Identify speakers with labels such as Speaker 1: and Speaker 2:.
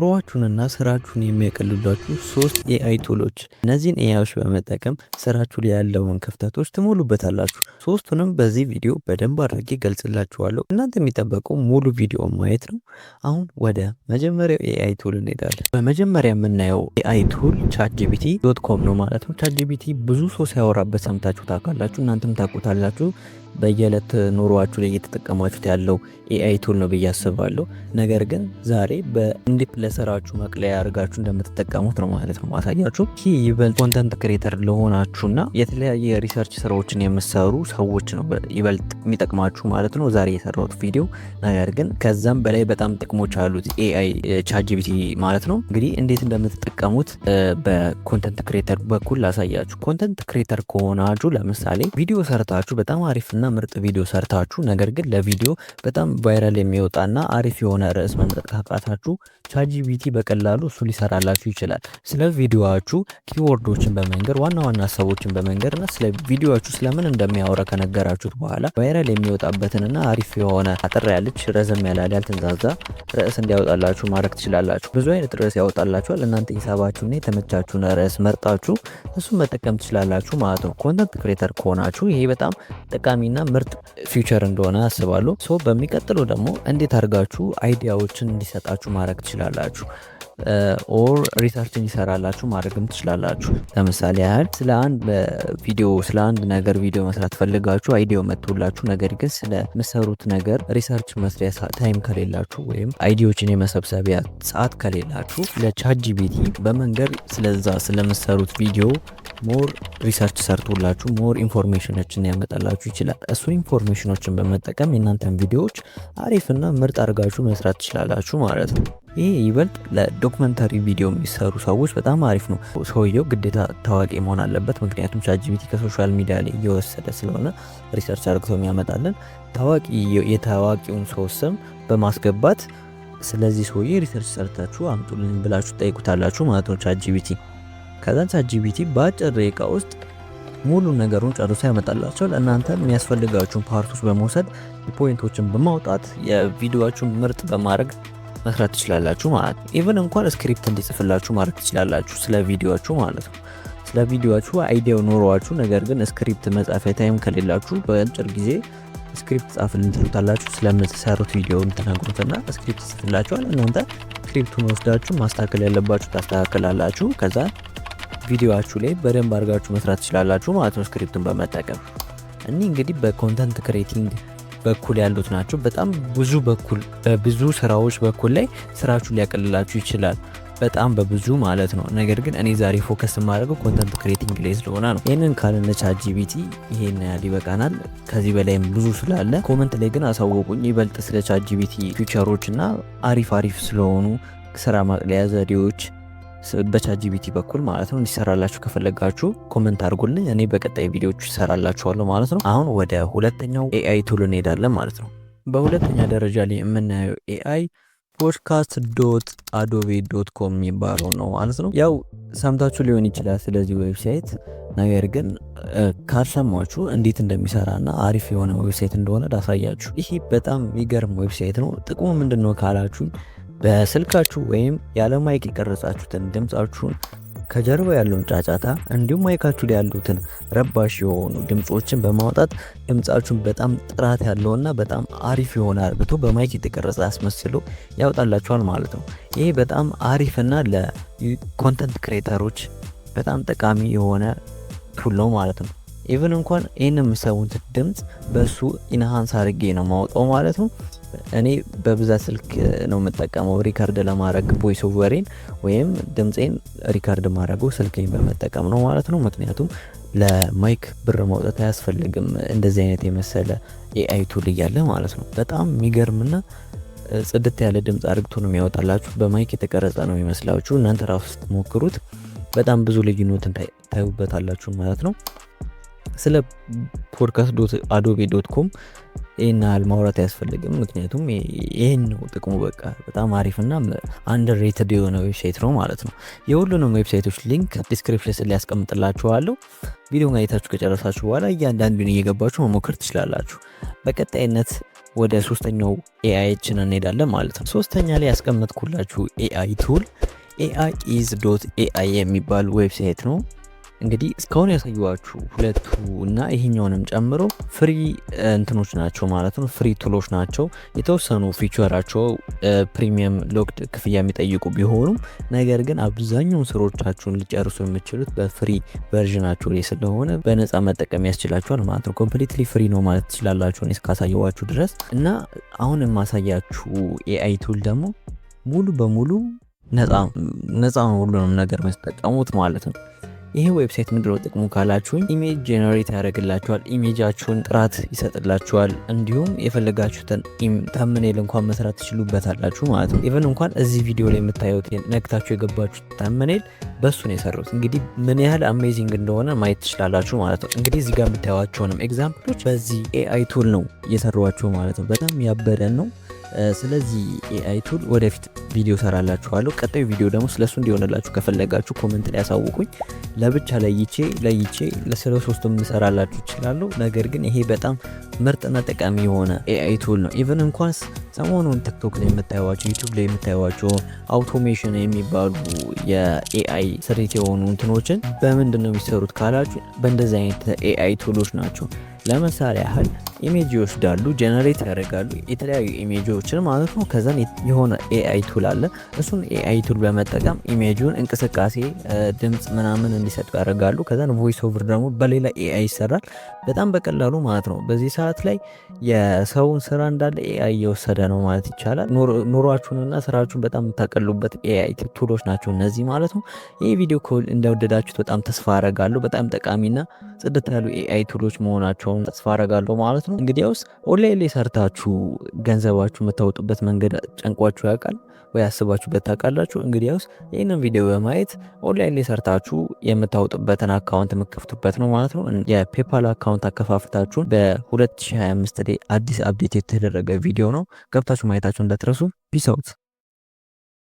Speaker 1: ኑሯችሁንና ስራችሁን የሚያቀልሉላችሁ ሶስት AI tool ኦች። እነዚህን AI ዎች በመጠቀም ስራችሁ ላይ ያለውን ክፍተቶች ትሞሉበታላችሁ። ሶስቱንም በዚህ ቪዲዮ በደንብ አድርጌ ገልጽላችኋለሁ። እናንተ የሚጠበቀው ሙሉ ቪዲዮ ማየት ነው። አሁን ወደ መጀመሪያው AI tool እንሄዳለን። በመጀመሪያ የምናየው AI tool ChatGPT.com ነው ማለት ነው። ChatGPT ብዙ ሰው ሲያወራበት ሰምታችሁ ታውቃላችሁ፣ እናንተም ታውቁታላችሁ። በየዕለት ኑሯችሁ ላይ እየተጠቀማችሁት ያለው AI tool ነው ብዬ አስባለሁ። ነገር ግን ዛሬ በእንዴት ለስራችሁ መቅለያ አድርጋችሁ እንደምትጠቀሙት ነው ማለት ነው ማሳያችሁ። ይህ ይበልጥ content creator ለሆናችሁና የተለያየ research ስራዎችን የምትሰሩ ሰዎች ነው ይበልጥ የሚጠቅማችሁ ማለት ነው ዛሬ የሰራሁት ቪዲዮ። ነገር ግን ከዛም በላይ በጣም ጥቅሞች አሉት AI ChatGPT ማለት ነው። እንግዲህ እንዴት እንደምትጠቀሙት በ content creator በኩል ላሳያችሁ። Content creator ከሆናችሁ፣ ለምሳሌ ቪዲዮ ሰርታችሁ፣ በጣም አሪፍና ምርጥ ቪዲዮ ሰርታችሁ፣ ነገር ግን ለቪዲዮ በጣም viral የሚወጣና አሪፍ የሆነ ርዕስ መምረጥ ካቃታችሁ ChatGPT በቀላሉ እሱ ሊሰራላችሁ ይችላል። ስለ ቪዲዮአችሁ keyword ኦችን በመንገር፣ ዋና ዋና ሀሳቦችን በመንገር እና ስለ ቪዲዮአችሁ ስለምን እንደሚያወራ ከነገራችሁት በኋላ viral የሚወጣበትንና አሪፍ የሆነ፣ አጠር ያለች፣ ረዘም ያላለ፣ ያልተንዛዛ ርዕስ እንዲያወጣላችሁ ማድረግ ትችላላችሁ። ብዙ አይነት ርዕስ ያወጣላችኋል። እናንተ ሂሳባችሁና የተመቻችሁን ርዕስ መርጣችሁ እሱን መጠቀም ትችላላችሁ ማለት ነው። Content creator ከሆናችሁ ይሄ በጣም ጠቃሚና ምርጥ feature እንደሆነ አስባለሁ። So በሚቀጥለው ደግሞ እንዴት አድርጋችሁ idea ዎችን እንዲሰጣችሁ ማድረግ ትችላላችሁ or research እንዲሰራላችሁ ማድረግም ትችላላችሁ። ለምሳሌ ያህል ስለ አንድ ነገር ቪዲዮ መስራት ፈልጋችሁ idea ው መጥቶላችሁ፣ ነገር ግን ስለምትሰሩት ነገር research መስሪያ time ከሌላችሁ ወይም idea ዎችን የመሰብሰቢያ ሰዓት ከሌላችሁ ለ ChatGPT በመንገር ስለዛ ስለምትሰሩት ቪዲዮ more research ሰርቶላችሁ more information ኦችን ያመጣላችሁ ይችላል። እሱን information ኦችን በመጠቀም የእናንተን ቪዲዮዎች አሪፍና ምርጥ አድርጋችሁ መስራት ትችላላችሁ ማለት ነው። ይሄ ይበልጥ ለ documentary ቪዲዮ የሚሰሩ ሰዎች በጣም አሪፍ ነው። ሰውየው ግዴታ ታዋቂ መሆን አለበት። ምክንያቱም ChatGPT ከ social media ላይ እየወሰደ ስለሆነ research አድርግቶ የሚያመጣልን፣ ታዋቂ የታዋቂውን ሰው ስም በማስገባት ስለዚህ ሰውዬ research ሰርታችሁ አምጡልን ብላችሁ ጠይቁታላችሁ ማለት ነው ChatGPT። ከዛ ChatGPT በአጭር ደቂቃ ውስጥ ሙሉ ነገሩን ጨርሶ ያመጣላችኋል። እናንተ የሚያስፈልጋችሁን part ኦች በመውሰድ፣ point ኦችን በማውጣት፣ የቪዲዮአችሁን ምርጥ በማድረግ መስራት ትችላላችሁ ማለት ነው። Even እንኳን script እንዲጽፍላችሁ ማድረግ ትችላላችሁ ስለ ቪዲዮአችሁ ማለት ነው። ስለ ቪዲዮአችሁ idea ው ኖሯችሁ ነገር ግን script መጻፊያ time ከሌላችሁ በአጭር ጊዜ script ጻፍልን ትሉታላችሁ። ስለምትሰሩት ቪዲዮውን ትነግሩትና script ይጽፍላችኋል። እናንተ script ኡን ወስዳችሁ ማስተካከል ያለባችሁ ታስተካክላላችሁ። ከዛ ቪዲዮአችሁ ላይ በደንብ አድርጋችሁ መስራት ትችላላችሁ ማለት ነው script ኡን በመጠቀም። እኒህ እንግዲህ በ content creating በኩል ያሉት ናቸው። በጣም ብዙ በኩል፣ በብዙ ስራዎች በኩል ላይ ስራችሁን ሊያቀልላችሁ ይችላል። በጣም በብዙ ማለት ነው። ነገር ግን እኔ ዛሬ focus የማደርገው content creating ላይ ስለሆነ ነው። ይህንን ካልን ChatGPT ይሄን ያህል ይበቃናል። ከዚህ በላይም ብዙ ስላለ comment ላይ ግን አሳውቁኝ። ይበልጥ ስለ ChatGPT feature ኦች እና አሪፍ አሪፍ ስለሆኑ ስራ ማቅለያ ዘዴዎች በ ChatGPT በኩል ማለት ነው እንዲሰራላችሁ ከፈለጋችሁ comment አድርጉልኝ። እኔ በቀጣይ ቪዲዮዎች ይሰራላችኋለሁ ማለት ነው። አሁን ወደ ሁለተኛው AI tool እንሄዳለን ማለት ነው። በሁለተኛ ደረጃ ላይ የምናየው AI podcast.adobe.com የሚባለው ነው ማለት ነው። ያው ሰምታችሁ ሊሆን ይችላል ስለዚህ website፣ ነገር ግን ካልሰማችሁ እንዴት እንደሚሰራና አሪፍ የሆነ website እንደሆነ ላሳያችሁ። ይህ በጣም የሚገርም website ነው። ጥቅሙ ምንድን ነው ካላችሁ፣ በስልካችሁ ወይም ያለ mic የቀረጻችሁትን ድምፃችሁን ከጀርባ ያለውን ጫጫታ እንዲሁም mic ኣችሁ ላይ ያሉትን ረባሽ የሆኑ ድምፆችን በማውጣት ድምፃችሁን በጣም ጥራት ያለውና በጣም አሪፍ የሆነ አርግቶ በ mic የተቀረጸ አስመስሎ ያወጣላችኋል ማለት ነው። ይሄ በጣም አሪፍና ለ content creator ኦች በጣም ጠቃሚ የሆነ tool ነው ማለት ነው። Even እንኳን ይህን የምሰሙት ድምፅ በሱ enhance አድርጌ ነው ማውጣው ማለት ነው። እኔ በብዛት ስልክ ነው የምጠቀመው record ለማድረግ። Voice over ኤን ወይም ድምፄን record ማድረገው ስልኬን በመጠቀም ነው ማለት ነው። ምክንያቱም ለ mic ብር ማውጣት አያስፈልግም እንደዚህ አይነት የመሰለ AI tool እያለ ማለት ነው። በጣም የሚገርምና ጽድት ያለ ድምፅ አድርግቶ ነው የሚያወጣላችሁ። በ mic የተቀረጸ ነው የሚመስላችሁ። እናንተ ራሱ ስትሞክሩት በጣም ብዙ ልዩነትን ታዩበታላችሁ ማለት ነው። ስለ podcast.adobe.com ይህን ያህል ማውራት አያስፈልግም። ምክንያቱም ይህን ነው ጥቅሙ። በቃ በጣም አሪፍና underrated የሆነ website ነው ማለት ነው። የሁሉንም website ኦች link description ላይ ያስቀምጥላችኋለሁ። ቪዲዮን አይታችሁ ከጨረሳችሁ በኋላ እያንዳንዱን እየገባችሁ መሞከር ትችላላችሁ። በቀጣይነት ወደ ሶስተኛው AI ኣችን እንሄዳለን ማለት ነው። ሶስተኛ ላይ ያስቀመጥኩላችሁ AI tool AIease.ai የሚባል website ነው። እንግዲህ እስካሁን ያሳየኋችሁ ሁለቱ እና ይሄኛውንም ጨምሮ free እንትኖች ናቸው ማለት ነው። Free tool ኦች ናቸው። የተወሰኑ feature ኣቸው premium locked ክፍያ የሚጠይቁ ቢሆኑም ነገር ግን አብዛኛውን ስራዎቻችሁን ሊጨርሱ የምትችሉት በ free version ኣቸው ላይ ስለሆነ በነፃ መጠቀም ያስችላችኋል ማለት ነው። Completely free ነው ማለት ትችላላችሁ እኔ እስካሳየኋችሁ ድረስ። እና አሁን የማሳያችሁ AI tool ደግሞ ሙሉ በሙሉ ነፃ ነው፣ ሁሉንም ነገር የምትጠቀሙት ማለት ነው። ይሄ website ምንድነው ጥቅሙ ካላችሁኝ image generate ያደርግላችኋል፣ image ኣችሁን ጥራት ይሰጥላችኋል፣ እንዲሁም የፈለጋችሁትን thumbnail እንኳን መስራት ትችሉበታላችሁ ማለት ነው። Even እንኳን እዚህ ቪዲዮ ላይ የምታዩት ነክታችሁ የገባችሁት thumbnail በሱ ነው የሰራሁት። እንግዲህ ምን ያህል amazing እንደሆነ ማየት ትችላላችሁ ማለት ነው። እንግዲህ እዚህ ጋር የምታዩቸውንም example ኦች በዚህ AI tool ነው የሰሯቸው ማለት ነው። በጣም ያበደን ነው። ስለዚህ AI tool ወደፊት ቪዲዮ ሰራላችኋለሁ። ቀጣዩ ቪዲዮ ደግሞ ስለሱ እንዲሆንላችሁ ከፈለጋችሁ comment ላይ ያሳውቁኝ። ለብቻ ለይቼ ለይቼ ስለ ሶስቱም ልሰራላችሁ እችላለሁ። ነገር ግን ይሄ በጣም ምርጥና ጠቃሚ የሆነ AI tool ነው። Even እንኳን ሰሞኑን TikTok ላይ የምታዩዋቸው፣ YouTube ላይ የምታዩዋቸው automation የሚባሉ የ AI ስሪት የሆኑ እንትኖችን በምንድን ነው የሚሰሩት ካላችሁ በእንደዚህ አይነት AI tool ኦች ናቸው። ለምሳሌ ያህል image ይወስዳሉ፣ generate ያደርጋሉ የተለያዩ image ኦችን ማለት ነው። ከዛን የሆነ AI tool አለ። እሱን AI tool በመጠቀም image ኡን እንቅስቃሴ፣ ድምፅ ምናምን እንዲሰጡ ያደርጋሉ። ከዛን voice over ደግሞ በሌላ AI ይሰራል። በጣም በቀላሉ ማለት ነው። በዚህ ሰዓት ላይ የሰውን ስራ እንዳለ AI እየወሰደ ነው ማለት ይቻላል። ኑሯችሁንና ስራችሁን በጣም የምታቀሉበት AI tool ኦች ናቸው እነዚህ ማለት ነው። ይህ ቪዲዮ እንደወደዳችሁት በጣም ተስፋ አረጋለሁ። በጣም ጠቃሚና ጽድት ያሉ AI tool ኦች መሆናቸውን ተስፋ አረጋለሁ ማለት ነው። እንግዲያውስ ኦንላይን ላይ ሰርታችሁ ገንዘባችሁ የምታወጡበት መንገድ ጨንቋችሁ ያውቃል ወይ አስባችሁበት ታውቃላችሁ? እንግዲያውስ ይህንን ቪዲዮ በማየት ኦንላይን ላይ ሰርታችሁ የምታወጡበትን account የምትከፍቱበት ነው ማለት ነው። የ PayPal account አከፋፈታችሁን በ2025 ላይ አዲስ update የተደረገ ቪዲዮ ነው። ገብታችሁ ማየታችሁ እንዳትረሱ። Peace out።